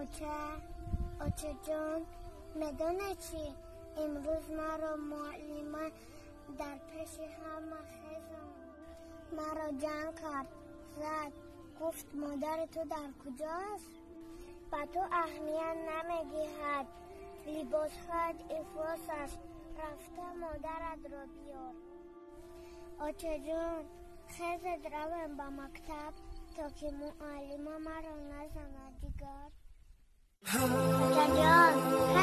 Оча, очаҷон, медонед чӣ? Имрӯз маро муаллима дар пеши ҳама хезонд. Маро ҷанг кард, зад, гуфт: модари ту дар куҷост? Ба ту аҳамият намедиҳад. Либосҳоят ифлос аст. Рафта модаратро биёр. Очаҷон, хезед, равем ба мактаб, то ки муаллима маро назанад дигар. Очаҷон.